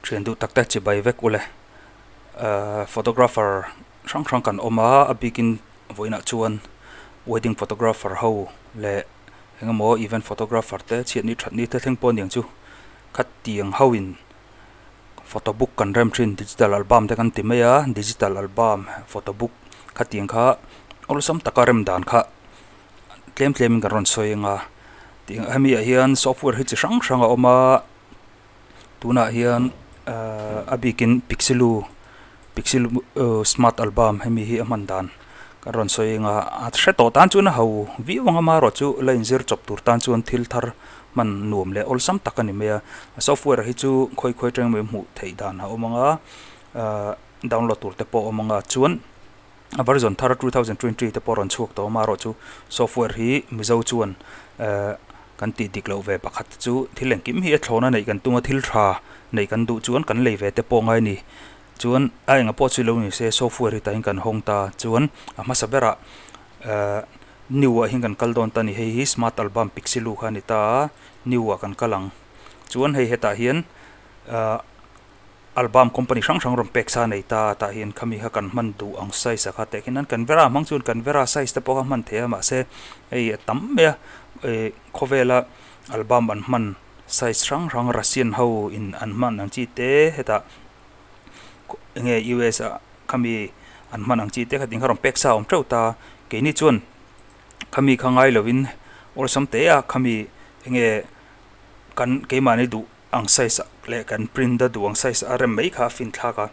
Thian duh tak te chibai vek ule ahh photographer hrang hrang kan awm a a bikin vawiinah chuan wedding photographer ho leh eng emaw event photographer te chhiatni thatni te thleng pawh aniang chu khatiang ho in photo book kan rem thin digital album te kan ti mai a digital album photo book khatiang kha awlsam taka rem dan kha tlem tlem in kan rawn sawi ang a hemi ah hian software hi chi hrang hrang a awm a. Tunah hian ahh a bikin Pixilu Pixilu smart album hemi hi a hman dan kan rawn sawi ang a a hre tawh tan chuan a ho viau ang a amaherawhchu chu la inzir chawp tur tan chuan thil thar hman nuam leh awlsam tak a ni mai a a software hi chu khawi khawi atang emaw hmuh theih dan a awm ang a ahh download tur te pawh a awm ang a chuan a version thar 2023 te pawh a rawn chhuak tawh a amaherawhchu software hi Mizo chuan ehh kan tih dik loh ve pakhat chu thil engkim hi a thlawna neih kan tum a thil tha neih kan duh chuan kan lei ve te pawh ngai a ni chuan a enga pawh chu lo ni se software hi tahin kan hawng ta chuan a hmasa berah ehh new ah hian kan kal dawn ta a ni hei hi smart album pixilu kha a ni ta a new ah kan kal ang chuan hei hetah hian ehh. Album company hrang hrang rawn pek sa nei ta tah hian khami kha kan hman duh ang size a kha teh khian an Canberra hmang chuan Canberra size te pawh kha hman thei a mahse hei a tam mai a eh khawvela album an hman size hrang hrang Russian ho in an hman ang chi te hetah enge US ah khami an hman ang chi te kha ting kha rawn pek sa a awm teuh ta keini chuan khami kha ngai lovin awlsam te a khami enge kan keimahni duh. Ang size leh kan print a duh ang size a rem mai kha a fin thlak a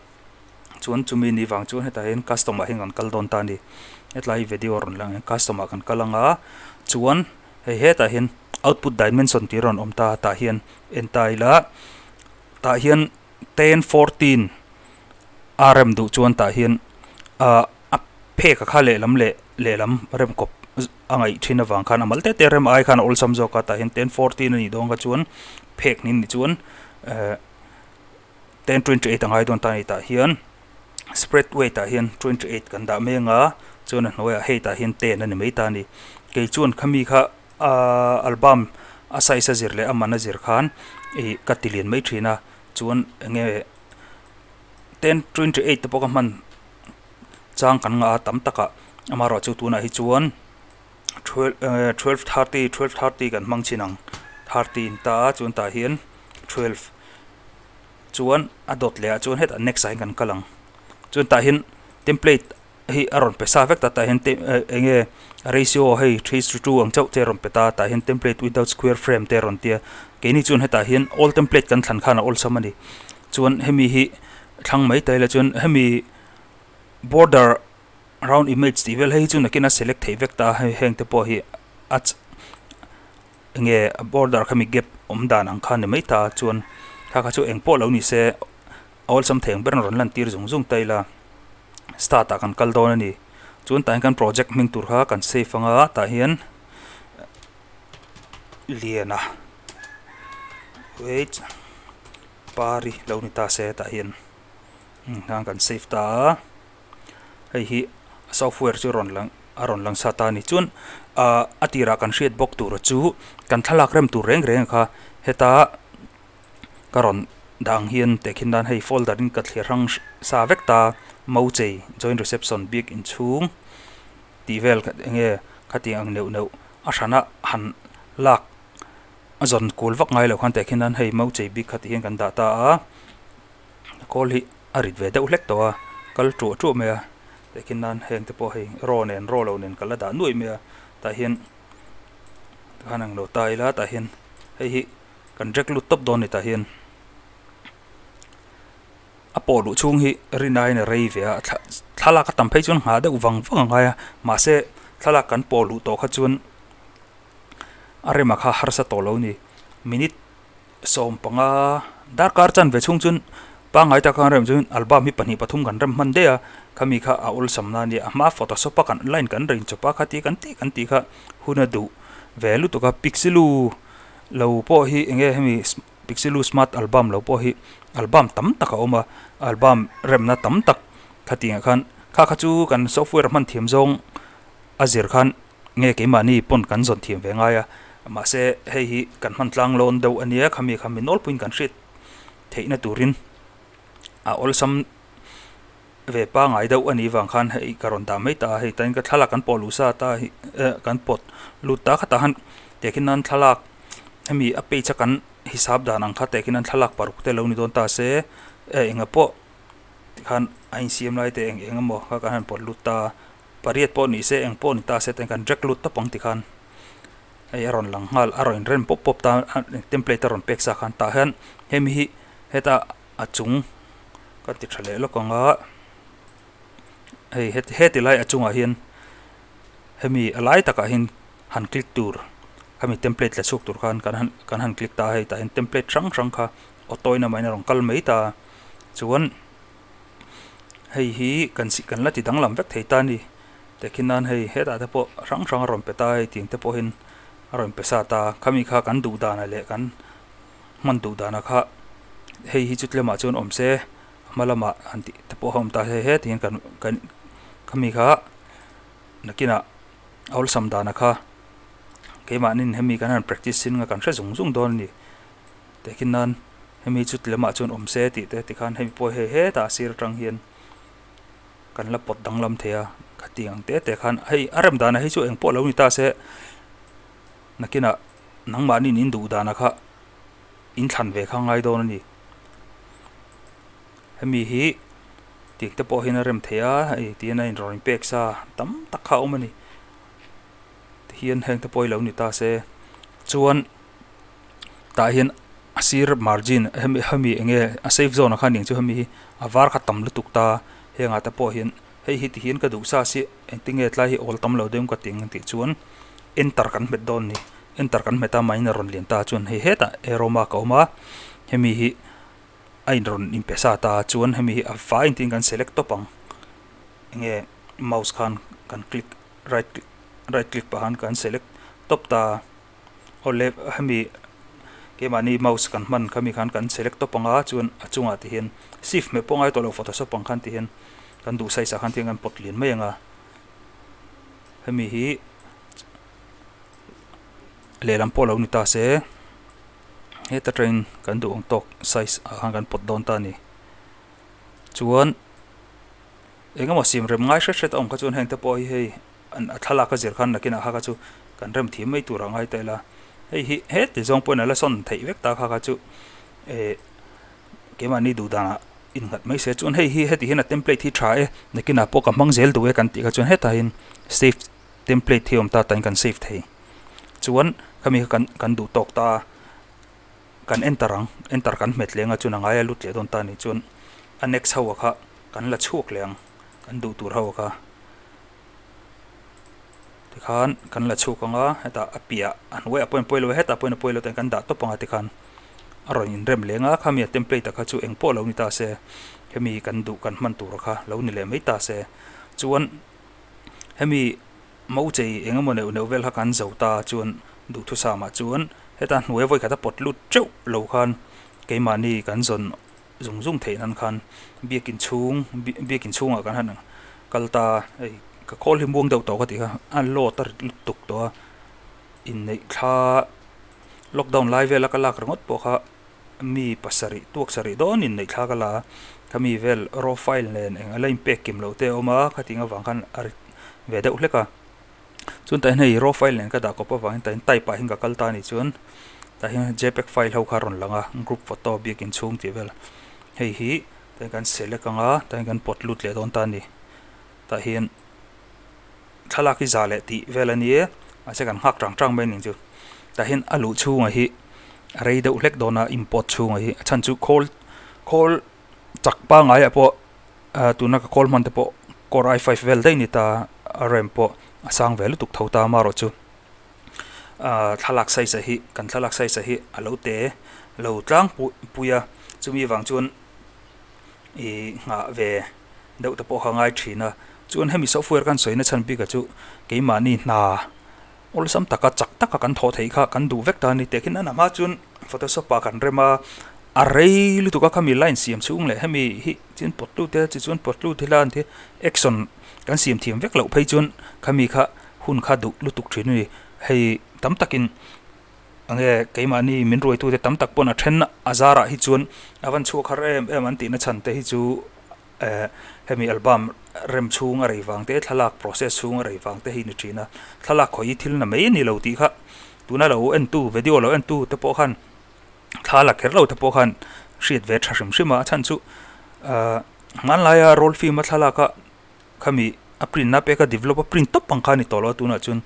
chuan chumi ni vang chuan hetah hian custom ah hian kan kal dawn ta a ni hetlai video a rawn lang hian custom ah kan kal ang a chuan hei hetah hian output dimension tih a rawn awm ta a tah hian en ta ila tah hian 1014 a rem duh chuan tah hian ah a phek a kha lehlam leh lehlam rem kawp a ngaih thin avang khan a mal te te rem ai khan a awlsam zawk a tah hian 1014 a nih dawn kha chuan phek ni ni chuan ehh 1028 a ngai dawn ta a ni tah hian spread weight ah hian 28 kan dah mai anga chuan a hnuaiah hei tah hian 10 a ni mai ta a ni kei chuan khami kha ahh album a size a zir leh a man a zir khan ih ka ti lian mai thin a chuan eng nge 1028 te pawh ka hman chang kan ngah a tam takah amaherawhchu tunah hi chuan 12:30 12:30 kan hmang chin ang 30 in ta a chuan tah hian 12 chuan a dawt leh ah chuan hetah next ah hian kan kal ang chuan tah hian template hi a rawn pe sa vek ta tah hian eng nge ratio hei 3:2 ang chauh te a rawn pe ta tah hian template without square frame te a rawn tia keini chuan hetah hian all template kan thlan khan a awlsam a ni chuan hemi hi thlang mai ta ila chuan hemi border round image tih vel hei hi chu nakin a select theih vek ta a hei heng te pawh hi a enge a border khami gap awm dan ang kha ni mai ta chuan kha kha chu eng pawh lo ni se a awlsam thei ang ber rawn lan tir zung zung ta ila start ah kan kal dawn a ni chuan tah hian kan project hming tur kha kan save anga tah hian lian a wait pari lo ni ta se tah hian hang kan save ta a hei hi software chu rawn lang a rawn lang sa ta a ni chuan ah a tirah kan hriat bawk tur chu kan thlalak rem tur reng reng kha heta ka rawn dah ang hian tehkhin nan hei folder in ka thlir hrang sa vek ta Mauchei joint reception biak inchhung tih vel enge khatiang ang neuh neuh a hrana han lak a zawn kul vak ngai loh khan tehkhin nan hei Mauchei bik kha ti hian kan dah ta a. Kawl hi a rit ve deuh hlek tawh a, kal tuah tuah mai a, tehkhin nan heng te pawh hei raw nen raw lo nen ka la dah nuaih mai a, tah hian tikhan ang lo ta ila tah hian hei hi kan drag lut tawp dawn a ni tah hian a pawh luh chhung hi rin aiin a rei ve a thlalak a tam phei chuan nghah deuh vang vang a ngai a mahse thlalak kan pawh luh tawh kha chuan a rema kha harsa tawh lo a ni minute. 15 darkar chan ve chhung chuan pangngai tak khan rem chuan album hi pahnih pathum kan rem hman daih a khami kha a awlsam na ania a hma photoshop a kan line kan rain chawp a khati kan tih kan tih kha hun a duh ve lutuk a pixilu lo pawh hi enge hemi pixilu smart album lo pawh hi album tam tak a awm a album remna tam tak khatiang ah khan kha kha chu kan software hman thiam zawng a zir khan. Nge keimahni pawn kan zawn thiam ve ngai a, mahse hei hi kan hman tlang lawn deuh a nia, khami kha mi nawlpuiin kan hriat theihna turin. a awlsam ve pangai deuh a nih vang khan hei ka rawn dah mai ta a, hei tain ka thlalak kan pawh luh sa ta hi eh kan pawt lut ta khatah khan tehkhin nan thlalak hemi a page a kan hisap dan ang kha tehkhin nan thlalak paruk te lo ni dawn ta se eh enga pawh tikhan a insiam lai te eng eng emaw kha kan han pawt lut ta pariat pawh ni se eng pawh ni ta se tain kan drag lut tawp ang tikhan hei a rawn lang nghal a rawn inrem pawp pawp ta a template a rawn pek sa khan tah hian hemi hi heta a chung ka ti tha leh lawk ang a hei heti lai a chungah hian hemi a lai takah hian han click tur khami template la chhuak tur khan kan han kan han click ta a hei tah hian template hrang hrang kha auto in amah in a rawn kal mai ta chuan hei hi kan si kan la ti danglam vek thei ta a ni tehkhin nan hei hetah te pawh hrang hrang a rawn pe ta a hei tiang te pawhin a rawn pe sa ta khami kha kan duh danah leh kan hman duh danah kha hei hi chu tlemah chuan awm se hma lamah han tih te pawh a awm ta he heti hian kan kan khami kha nakinah a awlsam danah kha keimahnin hemi kan han practice sin nga kan hre zung zung dawn a ni tehkhin nan hemi chu tlemah chuan awm se tih te tikhan hemi pawh hei hetah a sir atang hian kan la pawt danglam thei a khatiang ang te te khan hei a rem danah hi chu engpawh lo ni ta se. Nakinah nangmahniin in duh dana kha in thlan ve kha ngai dawn a ni. Hemi hi tik te pawh hian a rem thei a, hei tihian a inrawn inpek sa tam tak kha a awm a ni. Tihian heng te pawh hi lo ni ta se. Chuan tah hian a sir margin hemi hemi eng nge a safe zone ah khan eng chu hemi hi a var kha tam lutuk ta hengah te pawh hian hei hi tihian ka duh sa si engtinge tlai hi awl tam lo deuh ka ti ang tih chuan enter kan hmet dawn a ni enter kan hmet a mahin a rawn lian ta chuan hei hetah arrow mark a awm a hemi hi a inrawn inpe sa ta chuan hemi hi a vai engtin kan select tawp ang enge mouse khan kan click right click right click pah khan kan select tawp ta aw le hemi keimahni mouse kan hman khami khan kan select tawp ang a chuan a chungah ti hian shift hmeh pawh ngai tawh lo photoshop ang khan ti hian kan duh size ah khan ti hian kan pawt lian mai ang a. Hemi hi lehlam pawh lo ni ta se heta tangin kan duh ang tawk size ah khan kan pawt dawn ta a ni. Chuan eng emaw siam rem ngai hret hret a awm kha chuan heng te pawh hi hei a thlalak a zir khan nakinah kha kha chu kan rem thiam mai tur a ngai ta ila. Hei hi heti zawng pawhin a la sawn theih vek ta kha kha chu eh keimahni duh danah innghat mai se chuan hei hi heti hian a template hi tha e nakinah pawh ka hmang zel duh e kan tih kha chuan hetah hian save template hi a awm ta tain kan save thei chuan khami kha kan kan duh tawk ta kan enter ang enter kan hmet leng a chuan a ngai a lut leh dawn ta a nih chuan a next ho ah kha kan la chhuak leh ang kan duh tur ho ah kha. Tikhan kan la chhuk ang a, hetah a piah a hnuaiah pawhin pawi lo a, hetah pawhin a pawi lo tiin kan dah tawp ang a tikhan a rawn inrem leng a, khami a template ah kha chu eng pawh lo ni ta se, hemi kan duh kan hman tur kha lo ni leh mai ta se. Chuan hemi mauchei eng emaw neuh neuh vel kha kan zo ta chuan duhthusam ah chuan heta hnuai vawi khat a pawt lut teuh lo khan keimahni kan zawn zung zung theih nan khan biakin chhung biakin chhungah kan han kal ta hei ka khawl hi muang deuh tawh ka tih kha a load a rit lutuk tawh a inneih thla lockdown lai vela ka lak ringawt pawh kha mi pasarih tuak sarih dawn inneih thla ka la a khami vel raw file nen eng a la inpek kim loh te a awm a khating avang khan a rit ve deuh hlek a. Chuan tah hian hei raw file nen ka dah kawp avangin tah hian type ah hian ka kal ta a nih chuan tah hian jpeg file ho kha a rawn lang a group photo biakin chhung tih vel hei hi tah hian kan select ang a tah hian kan pawt lut leh dawn ta a ni tah hian thlalak hi za leh tih vel a ni e mahse kan nghak tang tang mai a nih chu tah hian a luh chhungah hi a rei deuh hlek dawn a import chhungah hi a chhan chu khawl khawl chak pangaiah pawh tuna ka call hman te pawh core i five vel daih a ni ta a ram pawh a sang ve lutuk tho ta amaherawh chu thlalak size ah hi kan thlalak size ah hi a lo te lo tlang pui a chumi vang chuan ih nghah ve deuh te pawh kha a ngai thin a chuan hemi software kan sawi na chhan bik ah chu keimahni hna awlsam taka chak taka kan thawh theih kha kan duh vek ta a ni tehkhin a hma chuan photoshop ah kan rem a a rei lutuk a khami line siam chhung leh hemi hi chuan pawt lut e tichuan pawt lut ila an ti action kan siam thiam vek loh phei chuan khami kha hun kha duh lutuk thin a ni hei tam takin. Enge keimahni min ruaitute tam tak pawn a then a zarah hi chuan a van chhuak har em em an tihna chhan te hi chu eh hemi album rem chhung a rei vang te thlalak process chhung a rei vang te hi ni thin a, thlalak khawi hi thil na mai a ni lo tih kha tuna lo entu video lo entu te pawh khan thla la kher lo te pawh khan hriat ve tha hrim hrim a, a chhan chu ah hmanlaia roll film a thlalak a Khami a print na pek a develop a print tawp ang kha a ni tawh lo a tunah chuan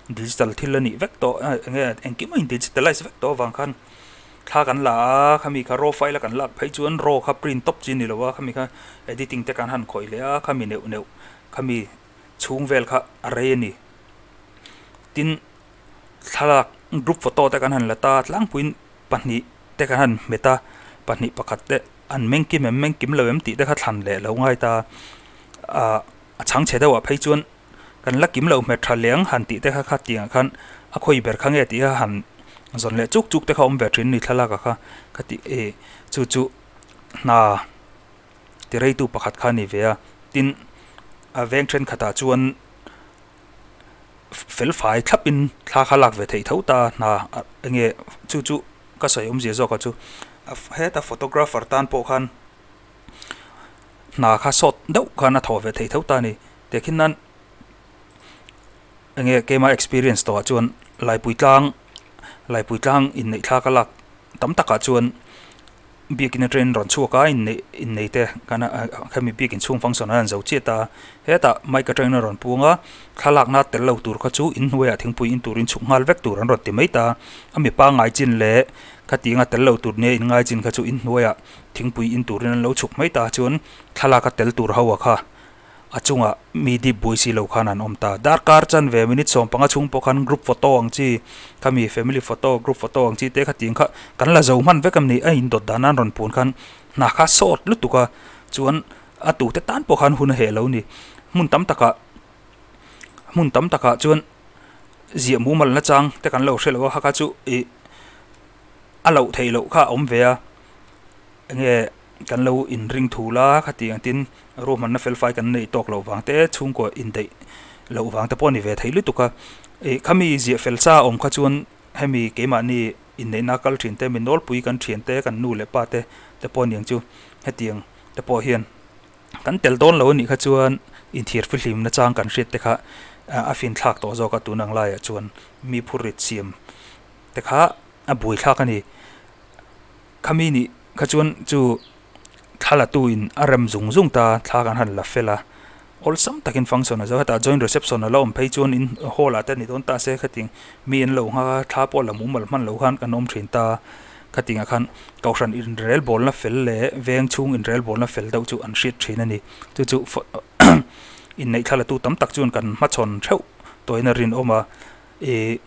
digital thil a nih vek tawh eng nge engkim a in digitalize vek tawh avang khan thla kan la a khami kha raw file a kan lak phei chuan raw kha print tawp chi a ni lo a khami kha editing te kan han khawih leh a khami neuh neuh khami chhung vel kha a rei a ni tin thlalak group photo te kan han la ta tlangpuiin pahnih te kan han hmet a pahnih pakhat te. An meng kim em meng kim lo em tih te kha thlan leh lo ngai ta. Ahh a chhang chhe deuhah phei chuan kan la kim lo hmet tha leng han tih te kha kha tiangah khan a khawi ber kha nge tih kha han zawn leh chuk chuk te kha awm ve thin a ni thlalak ah kha ka tih e chu chu hna ti reitu pakhat kha a ni ve a tin a veng thenkhatah chuan fel fai thlapin thla kha lak ve theih tho ta hna enge chu chu. Ka sawi awmzia zawk ah chu heta photographer tan pawh khan hna kha sawt deuh khan a thawh ve thei tho ta a ni. Tehkhin nan enge keima experience tawh ah chuan Laipui tlang Laipui tlang inneih thla ka lak tam takah chuan Biakin atangin rawn chhuak a, inneih innei te kan a khami biakin chhung function an han zo chiah ta. Hetah mic atangin a rawn puang a, thlalakna tel lo tur kha chu inhnuaiah thingpui in turin chhuk nghal vek tur an rawn ti mai ta. A mipa ngai chin leh khatianga tel lo tur nia inngai chin kha chu inhnuaiah thingpui in turin an lo chhuk mai ta chuan thlalaka tel tur ho a kha. A chungah mi dip buai si lo khan an awm ta. Darkar chanve minute 15 chhung pawh khan group photo ang chi, khami family photo, group photo ang chi te kha tiang kha kan la zo hman vek em ni? A indawt dan an rawn pun khan hna kha sawt lutuk a, chuan a tute tan pawh khan hun a heh lo ni. Hmun tam takah hmun tam takah chuan ziah mumal nachang te kan lo hre lo a, kha kha chu ih a loh theih loh kha a awm ve a. Enge kan lo inring thu la khati ang tin ruahmanna felfai kan neih tawk loh vang te chhungkaw indaih loh vang te pawh a ni ve thei lutuk a. Ih khami ziah fel sa a awm kha chuan hemi keimahni inneihna kal thin te mi nawlpui kan thian te kan nu leh pa te te pawh a ni ang chu hetiang te pawh hian kan tel dawn lo a nih kha chuan inthiar fihlim nachang kan hriat te kha a finthlak tawh zawk a tun ang laiah chuan mi phurrit siam te kha a buaithlak a ni. Khami nih kha chuan chu thla la tu in a rem zung zung ta, thla kan han la fel a, awlsam takin function a zo. Hetah joint reception a la awm phei chuan in hall ah te ni dawn ta se khating mi an lo nghak a, thla pawh la mumal hman lo khan kan awm thin ta. Khatingah khan kohhran inrelbawlna fel leh veng chhung inrelbawlna fel deuh chu an hriat thin a ni. Chu chu inneih thla la tu tam tak chuan kan hmachhawn theuh tawhin a rinawm a, ih.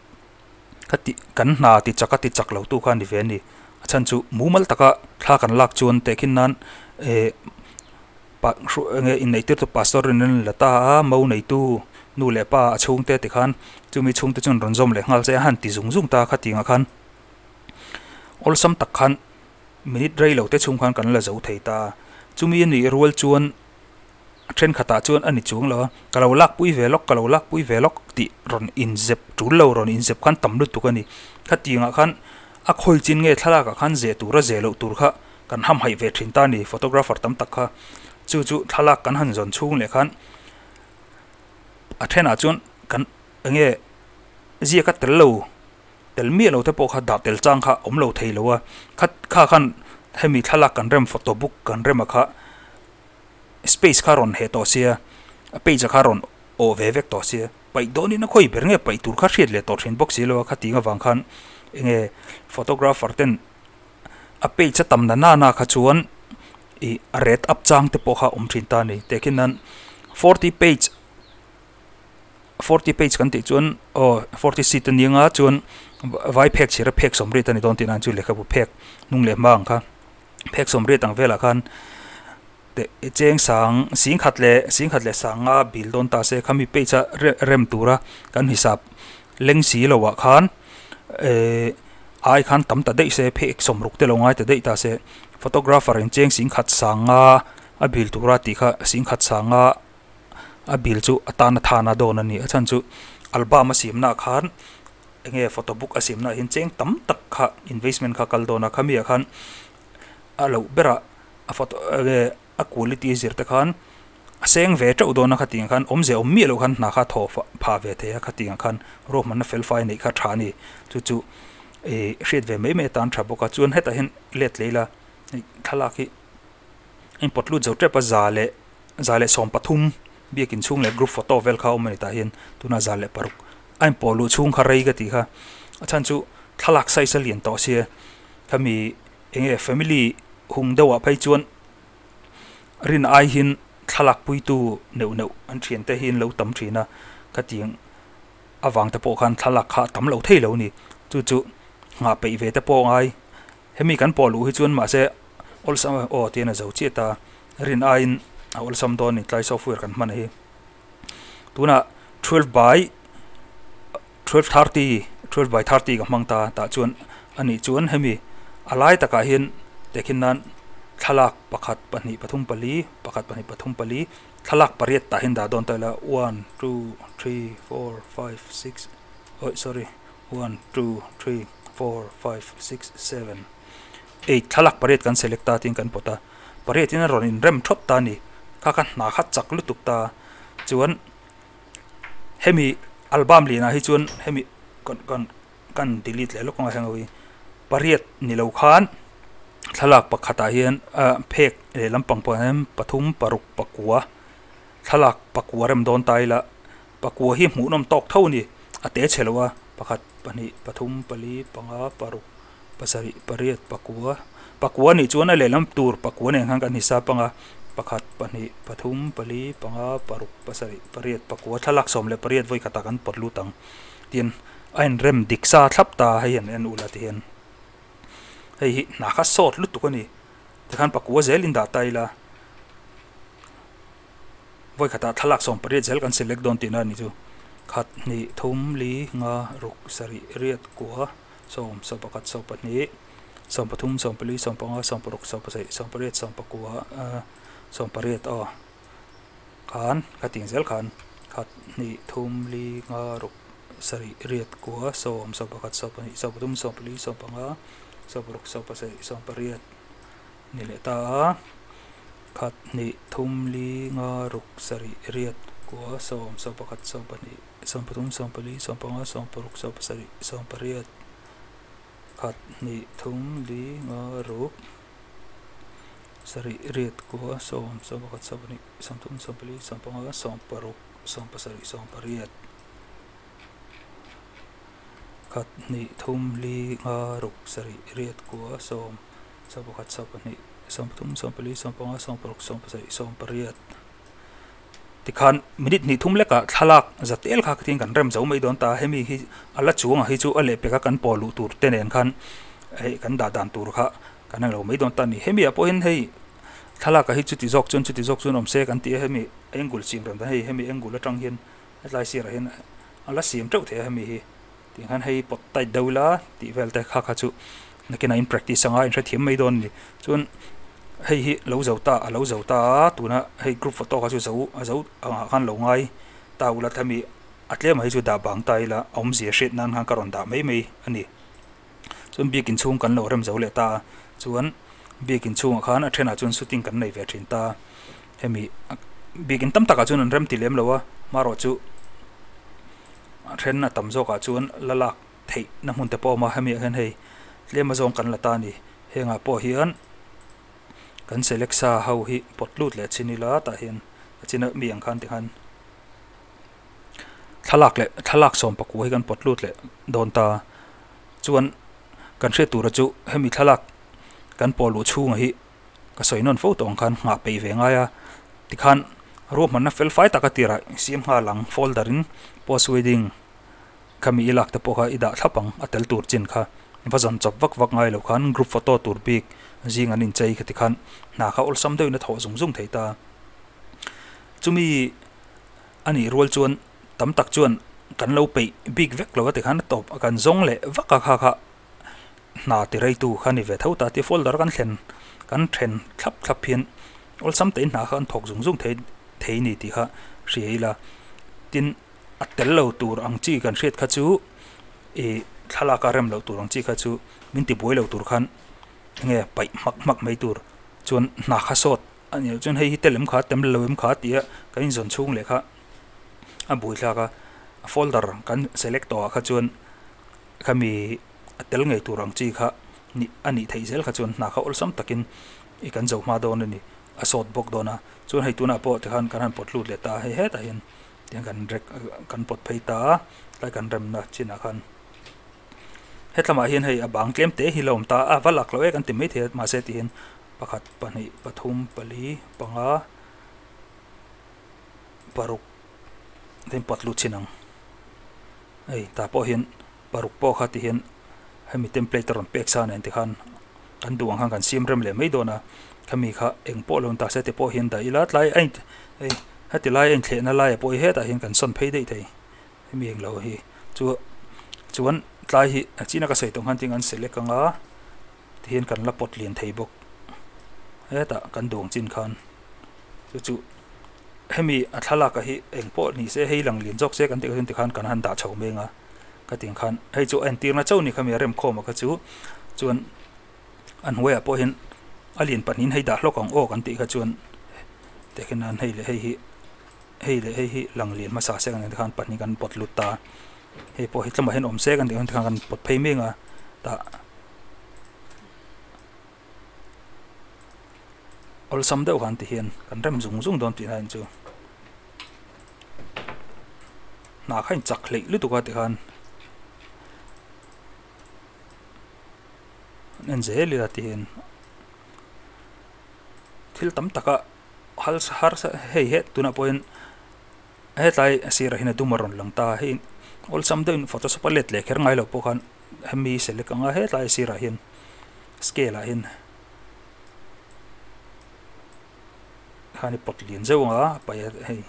Ka ti kan hna ti chak a ti chak lo tu kha a ni ve a ni. A chhan chu mumal taka thla kan lak chuan tehkhin nan eh pa hruai enge inneih tir tu pastor in an la ta a, mo neitu nu leh pa a chhungte tikhan chumi chhungte chuan rawn zawm leh nghal che a han ti zung zung ta kha tingah khan awlsam tak khan minute rei lo te chhung khan kan la zo thei ta. Chumi a nih rual chuan A thenkhatah chuan a ni chuang lo a, ka lo lakpui ve lawk, ka lo lakpui ve lawk tih rawn inzep tul lo, rawn inzep khan tam lutuk a ni. Khatiangah khan a khawi chin nge thlalakah khan zeh tur a zeh loh tur kha kan hamhaih ve thin ta a ni, photographer tam tak kha. Chu chu thlalak kan han zawn chhung leh khan a thenah chuan kan enge ziak a tel lo, tel miah lo te pawh kha dah tel chang kha awm lo thei lo a, kha kha khan hemi thlalak kan rem photo book kan rem a kha. Space kha rawn heh tawh sia, a page kha rawn awh ve vek tawh sia, paih dawnin a khawi ber nge paih tur kha hriat leh tawh thin bawk si lo a, khating avang khan enge photographer ten a page a tam na na na kha chuan ih a ret up chang te pawh kha awm thin ta a ni. Tehkhin nan forty page forty page kan tih chuan aw forty sheet a ni anga chuan vai phek chhir a phek sawmriat a ni dawn tih nan chu lehkhabu phek hnung leh hma ang kha. Phek sawmriat ang velah khan teh cheng sang singkhat leh singkhat leh sanga bil dawn ta se khami page a rem tura kan hisap leng si lo ah khan ehh ai khan tam ta daih se phek sawmruk te lo ngai ta daih ta se photographer in cheng singkhat sanga a bil tura tih kha singkhat sanga a bil chu a tan a thana dawn a ni a chhan chu album a siamna ah khan. Enge photo book a siamna ah hian cheng tam tak kha investment kha kal dawn a, khami ah khan a loh berah a photo enge a quality zir te khan a seng ve teuh dawn a khatiang khan awmze awm miah loh khan hna kha thaw phah ve thei a khatiang khan ruahmanna fel fai neih kha tha a ni. Chu chu ih hriat ve mai mai atan tha bawk a, chuan hetah hian let leh ila hei thlalak hi a inpawt lut zo tep a za leh 113 biakin chhung leh group photo vel kha a awm a ni tah hian tunah 106 a inpawh luh chhung kha rei ka tih kha a chhan chu thlalak size a lian tawh sia khami enge family hung deuh ah phei chuan rin ai hian thlalak puitu neuh neuh an thian te hi an lo tam thin a khatiang avang te pawh khan thlalak kha a tam lo thei lo a ni chu chu nghah peih ve te pawh a ngai. Hemi kan pawh luh hi chuan mahse awlsam aw tian a zo chiah ta, rin aiin a awlsam dawn ni tlai software kan hman hi. Tunah 12 by 12:30 12 by 30 ka hmang ta tah chuan anih chuan hemi a lai takah hian tehkhin nan thlalak pakhat pahnih pathum pali pakhat pahnih pathum pali thlalak pariat tah hian dah dawn ta ila one two three four five six awi sorry. One, two, three, four, five, six, seven, eight thlalak pariat kan select ta tiin kan pawt a, pariat in a rawn inrem thawt ta a ni, kha kha hna kha chak lutuk ta chuan hemi album lianah hi chuan hemi kan kan kan delete leh lawk anga heng ho hi pariat ni lo khan thlalak pakhatah hian ah phek leh lampang pawh hian pathum paruk pakua thlalak pakua rem dawn ta ila. Pakua hi hmuhnawm tawk tho a ni. A te chhe lo a, pakhat, pahnih, pathum, pali, panga, paruk, pasarih, pariat, pakua. Pakua nih chuan a lehlam tur pakua nen khan kan hisap ang a, pakhat, pahnih, pathum, pali, panga, paruk, pasarih, pariat, pakua thlalak 18 vawi khatah kan pawt lut ang. Tin, a inrem dik sa thlap ta hei hian en ula ti hian hei hi hna kha sawt lutuk a ni. Tikhan pakua zel in dah ta ila. Vawi khatah thlalak 18 zel kan select dawn tihna a ni chu. Khat, hnih, thum, li, nga, ruk, sarih, riat, kua, sawm, 11, 12, 13, 14, 15, 16, 17, 18, 19, 18 aw khan ka tih zel khan khat, hnih, thum, li, nga, ruk, sarih, riat, kua, sawm, 11, 12, 13, 14, 15, 16, 17, 18 ni leh ta a. Khat, hnih, thum, li, nga, ruk, sarih, riat, kua, sawm, 11, 12, 13, 14, 15, 16, 17, 18, khat, hnih, thum, li, nga, ruk, sarih, riat, kua, sawm, 11, 12, 13, 14, 15, 16, 17, 18, khat, hnih, thum, li, nga, ruk, sarih, riat, kua, sawm, 11, 12, 13, 14, 15, 16, 17, 18 Tikhan minute hnih thum lekah thlalak za tel kha khatin kan rem zo mai dawn ta a, hemi hi a la chuangah hi chu a lehpek a kan pawl luh tur te nen khan hei kan dah dan tur kha kan ang lo mai dawn ta a ni. Hemi ah pawhin hei thlalakah hi chuti zawk chuan chuti zawk chuan awm se kan ti a, hemi angle siam rem dan hei hemi angle atang hian hetlai sirah hian a la siam teuh thei a hemi hi. Tih khan hei pawt tight deuh ila tih vel te kha kha chu nakinah in practice anga in hrethiam mai dawn a ni. Chuan hei hi lo zo ta a lo zo ta a tuna hei group photo kha chu zo a zo angah khan lo ngai ta ula thami a tlem ah hi chu dah bang ta ila a awmzia hriat nan khan ka rawn dah mai mai a ni. Chuan biakin chhung kan lo rem zo leh ta a chuan biakin chhungah khan a thenah chuan shooting kan nei ve thin ta a hemi biakin tam takah chuan an rem ti lem lo a hmarawh chu. A then a tam zawkah chuan la lak theih na hmun te pawh a awm a, hemi ah hian hei tlem a zawng kan la ta a ni. Hengah pawh hian kan select sa ho hi pawt lut leh chin ila tah hian a chin a mi ang khan tikhan thlalak leh thlalak 19 hi kan pawt lut leh dawn ta. Chuan kan hriat tura chu hemi thlalak kan pawh luh chhungah hi Ka sawi nawn fo tawh ang khan nghah peih ve ngai a, tikhan ruahmanna fel fai taka tirah i siam nghal ang, folder in post wedding kha mi i lak te pawh kha i dah thlap ang, a tel tur chin kha va zawn chawp vak vak ngai lo khan group photo tur bik zing an inchei kha tikhan hna kha awlsam deuhin a thawh zung zung thei ta. Chumi a nih rual chuan tam tak chuan kan lo peih bik vek lo a tikhan a tawp kan zawng leh vak a kha kha. Hna ti reitu kha ni ve tho ta tih folder kan thlen kan then thlap thlap hian awlsam tein hna kha an thawk zung zung thei thei ni tih kha hria ila. Tin, a tel lo tur ang chi kan hriat kha chu Ih thlalak a rem loh tur ang chi kha chu min ti buai lo tur khan enge paih hmak hmak mai tur chuan hna kha sawt a ni lo chuan hei hi tel em kha tem lo em kha tia kan inzawn chhung leh kha a buaithlak a a folder kan select tawh ah kha chuan khami a tel ngei tur ang chi kha nih a nih theih zel kha chuan hna kha awlsam takin i kan zo hma dawn a ni a sawt bawk dawn a chuan hei tunah pawh tikhan kan han pawt lut leh ta a hei hetah hian. Tiang kan rek kan pawt phei ta a tlai kan remna chinah khan hetlamah hian hei a bang tlem te hi la awm ta a va lak loh e kan ti maithei a mahse tihian pakhat pahnih pathum pali panga paruk tin pawt lut chin ang hei tah pawh hian paruk pawh kha tihian hemi template a rawn pek sa nen tikhan kan duh ang khan kan siam rem leh mai dawn a khami kha eng pawh lo ni ta se ti pawh hian dah ila tlai a in hei heti lai a inthlehna laiah pawh hi hetah hian kan sawn phei daih thei hemi eng lo hi chu chuan tlai hi a china ka sawi tawh khan tin an select anga tihian kan la pawt lian thei bawk hetah kan duh ang chin khan chu chu hemi a thlalak ah hi eng pawh ni se hei lang lian zawk se kan tih kha chuan tikhan kan han dah chho meng a. Ka tih ang khan hei chu a entirna chauh ni khami a remkhawm a kha chu chuan a hnuaiah pawh hian a lian pahnihin hei dah hlawk ang aw kan tih kha chuan tehkhin nan hei leh hei hi hei leh hei hi lang lian hmasa se kan tih khan pahnih kan pawt lut ta hei pawh hi tlawmah hian awm se kan tih khan kan pawt phei mek a tah awlsam deuh khan ti hian kan rem zung zung dawn tih na chu. Hna kha in chak hleih lutuk a tikhan an en zel ila tihian thil tam taka hal harsa hei he tunah pawhin hetlai a sirah hian a dum a rawn lang ta a hei awlsam deuhin photoshop a let leh kher ngai lo pawh khan hemi select anga hetlai a sirah hian scale ah hian. Khan i pawt lian zeuh ang a paih a hei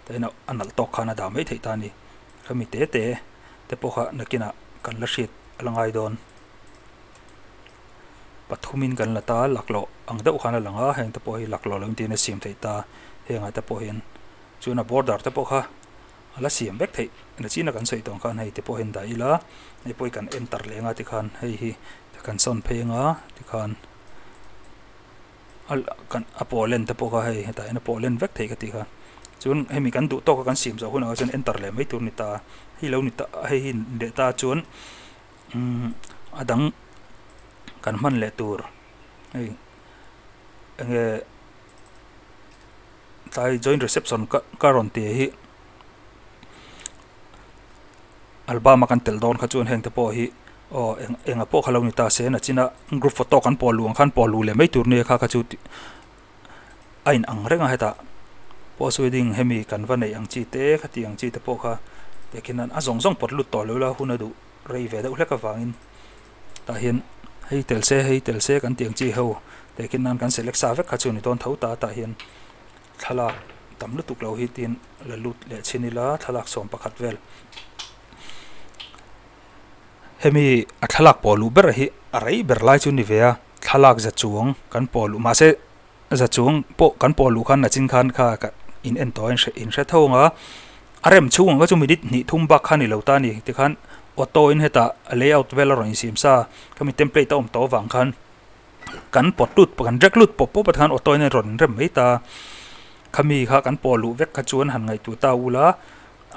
tain a nalh tawk khan a dah mai theih ta a ni khami te te te pawh kha nakinah kan la hriat a la ngai dawn pathumin kan la ta laklawh ang deuh khan a lang a heng te pawh hi laklawh lo intiin a siam theih ta hengah te pawh hian chuan a border te pawh kha a la siam vek theih nachina kan sawi tawh ang khan hei te pawh hian dah ila hei pawh hi kan enter leh anga tikhan hei hi kan sawn phei anga tikhan. Kan a pawh len te pawh kha hei hetah hian a pawh len vek theih ka tih kha chuan hemi kan duh tawk a kan siam zawh hunah chuan enter leh mai tur a ni ta a hei lo ni ta hei hi leh ta chuan umm a dang kan hman leh tur hei enge tlai joint reception ka ka rawn tih hi. Album a kan telh dawn kha chuan heng te pawh hi aw eng enga pawh kha lo ni ta se nachina group photo kan pawh luh ang khan pawh luh leh mai tur nia kha kha chu a in ang reng a hetah post wedding hemi kan va neih ang chi te khati ang chi te pawh kha tehkhin a zawng zawng pawt lut tawh lo la hun a duh rei ve deuh hlek avangin tah hian hei tel se hei tel se kan tih ang chi ho tehkhin nan kan select sa vek kha chu ni dawn tho ta tah hian. Thlalak tam lutuk lo hi tiin la lut leh chhin ila thlalak 11 vel. Hemi a thlalak pawh luh ber hi a rei ber lai chu ni ve a, thlalak za chuang kan pawh luh mahse za chuang pawh kan pawh luh khan nachin khan kha ka in en tawh a in hre tho ang a, a rem chhung ang kha chu minute hnih thum bak kha ni lo ta a ni tikhan auto in hetah layout vel a rawn insiam sa khami template a awm tawh avang khan. Kan pawt lut kan rek lut pawp pawp a tikhan auto in a rawn rem mai ta khami kha kan pawh luh vek kha chuan han ngaihtuah ta ula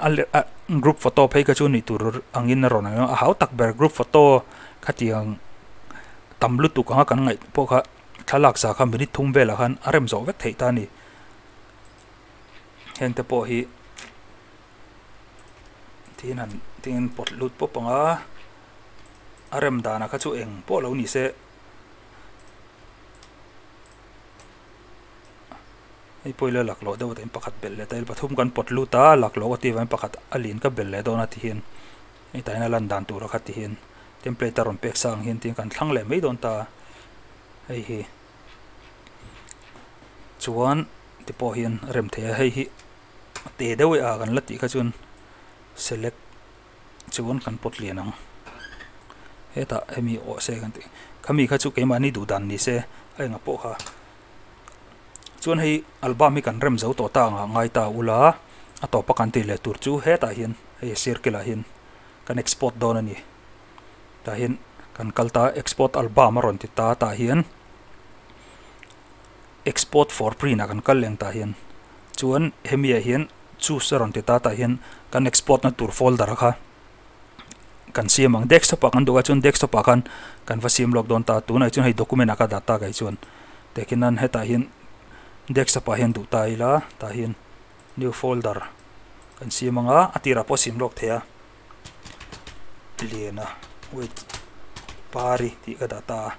a a group photo phei kha chu nih tur angin a rawn ang a hau tak ber group photo khatiang tam lutuk anga kan ngaih pawh kha thlalak sa kha minute thum velah khan a rem zawh vek theih ta a ni heng te pawh hi tin han tin pawt lut pawp ang a. A rem danah kha chu eng pawh lo ni se. Hei pawh ila laklawh deuh tiin pakhat belh leh ta ila pathum kan pawt lut a laklawh ka tih avangin pakhat a lian ka belh leh dawn a ti hian hei tah hian a lan dan tur a kha ti hian template a rawn pek sa ang hian tiin kan thlang leh mai dawn ta hei hi chuan ti pawh hian a rem thei a hei hi a te deuh e a kan la tih kha chuan select. Chuan kan pawt lian ang. Hetah hemi awh se kan tih. Khami kha chu keimahni duh dan ni se a enga pawh kha. Chuan hei album hi kan rem zo tawh ta anga ngai ta ula a tawpa kan tih leh tur chu hetah hian hei a circle ah hian kan export dawn a ni. Tah hian kan kal ta export album a rawn ti ta tah hian export for print ah kan kal leh ang tah hian chuan hemi ah hian choose a rawn ti ta tah hian kan export na tur folder kha kan siam ang desktop ah kan duh a chuan desktop ah khan kan va siam lawk dawn ta tunah chuan hei document ah ka dah tak ah hi chuan tehkhin nan hetah hian desktop ah hian duh ta ila tah hian new folder kan siam ang a a tirah pawh siam lawk thei a. Liana wait pari tih ka dah ta a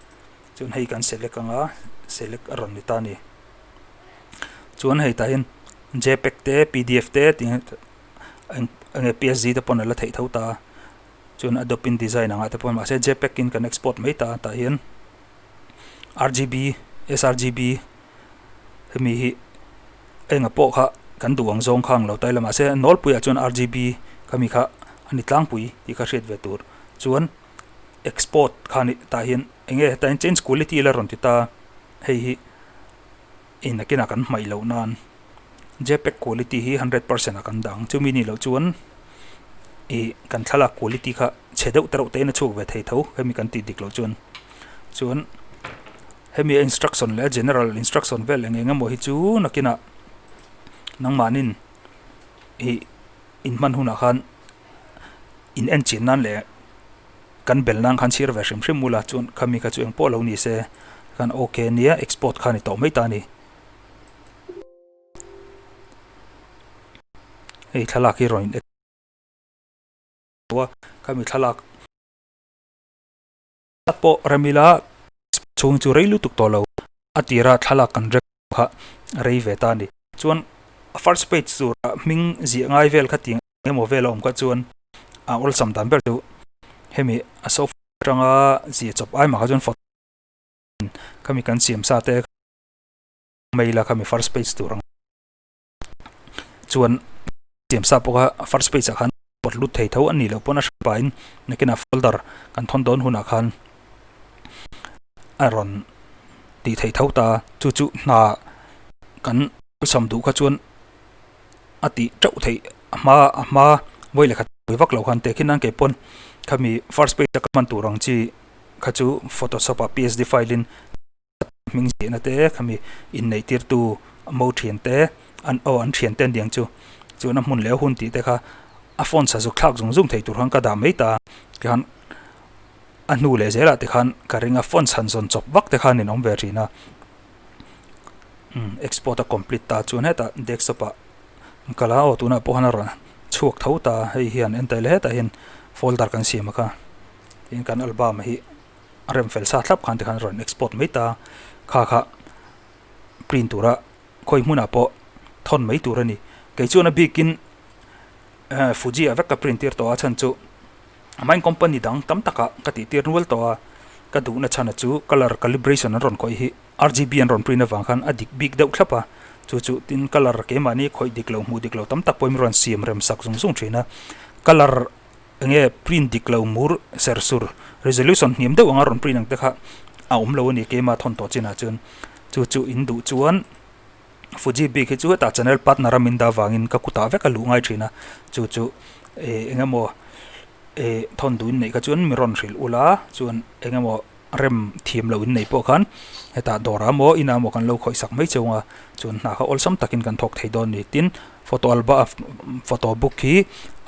chuan hei kan select anga select a rawn ni ta a ni chuan hei tah hian jpeg te pdf te tih eng enge psg te pawn a la theih tho ta a chuan adobe indesign ang ah te pawh mahse jpeg in kan export mai ta a tah hian rgb srgb hemi hi enga pawh kha kan duh ang zawng kha ang lo ta ila mahse a nawlpuiah chuan rgb khami kha a ni tlangpui tih kha hriat ve tur chuan export kha ni tah hian enge hetah hian change quality la rawn ti ta hei hi in nakinah kan hmaih loh nan jpeg quality hi 100% ah kan dah ang chumi nih loh chuan ih kan thlalak quality kha chhe deuh te reuh te in a chhuak ve thei tho hemi kan tih dik loh chuan chuan. Hemi a instruction leh a general instruction vel eng eng emaw hi chu nakinah nangmahnin ih in hman hunah khan in en chin nan leh kan bel nan khan chhir ve hrim hrim ula chuan khami kha chu eng pawh lo ni se khan ok nia export kha a ni tawh mai ta a ni. Hei thlalak hi rawn in a khami thlalak. Pawh Remila chhung chu rei lutuk tawh lo a tira thlalak kan rek kha a rei ve ta a ni. Chuan a first page tura hming ziah ngai vel kha tih emaw vel a awm kha chuan a awlsam dan ber chu hemi a software atanga ziah chawp ai mah kha chuan photo khami kan siam sa te mail a khami first page tur ang. Chuan siam sa pawh kha first page ah khan pawt lut thei tho a nih loh pawn a hran pahin nakinah folder kan thawn dawn hunah khan a rawn tih theih tho ta chu chu hna kan sam duh kha chuan a tih teuh theih a hma a hma vawi leh khat pui vak loh khan tehkhin nan kei pawn khami first page a ka hman tur ang chi kha chu photoshop ah psd file in. Hming ziahna te khami inneih tirtu mo thian te an aw an thian te an diang chu chuan a hmun leh a hun tih te kha a phone sa zuk thlak zung zung thei tur khan ka dah mai ta tikhan a hnu leh zelah te khan ka ring a phone chhan zawn chawp vak te khan in awm ve thin a umm export a complete ta chuan hetah desktop ah an kal a aw tunah pawh khan a rawn chhuak tho ta hei hian entai leh hetah hian folder kan siam a kha tin kan album hi. A rem fel sa thlap khan tikhan rawn export mai ta kha kha print tura khawi hmunah pawh thawn mai tur a ni. Kei chuan a bikin Fuji ah vek ka print tir tawh a chhan chu main company dang tam takah ka tih tir nual tawh a ka duhna chhan a chu colour calibration an rawn khawih hi RGB an rawn print avang khan a dik bik deuh thlap a chu chu tin colour keimahni khawih dik lo hmuh dik lo tam tak pawhin rawn siam rem sak zung zung thin a colour Enge print dik lo mur ser sur resolution hniam deuh anga rawn print ang te kha a awm lo a ni keima thawn tawh chinah chuan chu chu in duh chuan Fuji bik hi chu hetah channel partner a min dah vangin ka kutah vek a luh ngai thin a chu chu eh eng emaw eh thawn duh in neih kha chuan mi rawn hrilh ula chuan eng emaw rem thiam loh in nei pawh khan hetah dawrah maw inah maw kan lo khawih sak mai cheu ang a chuan hna kha awlsam takin kan thawk thei dawn a ni tin photo album photo book hi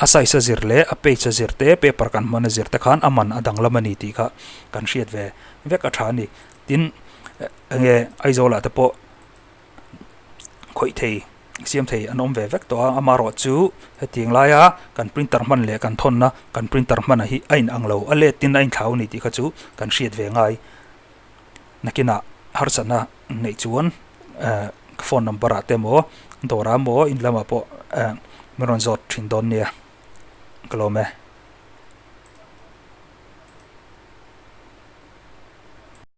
a size a zir leh a page a zir te paper kan hman a zir te khan a man a danglam a ni tih kha kan hriat ve vek a tha a ni tin enge Aizawl ah te pawh. Khawih thei siam thei an awm ve vek tawh a amaherawh chu hetiang laia kan printer hman leh kan thawnna kan printer hman hi a inang lo a let tin a inthlau a ni tih kha chu kan hriat ve ngai nakinah harsatna neih chuan eh phone number ah te emaw dawrah emaw in lamah pawh eh min rawn zawt thin dawn nia ka lawm e.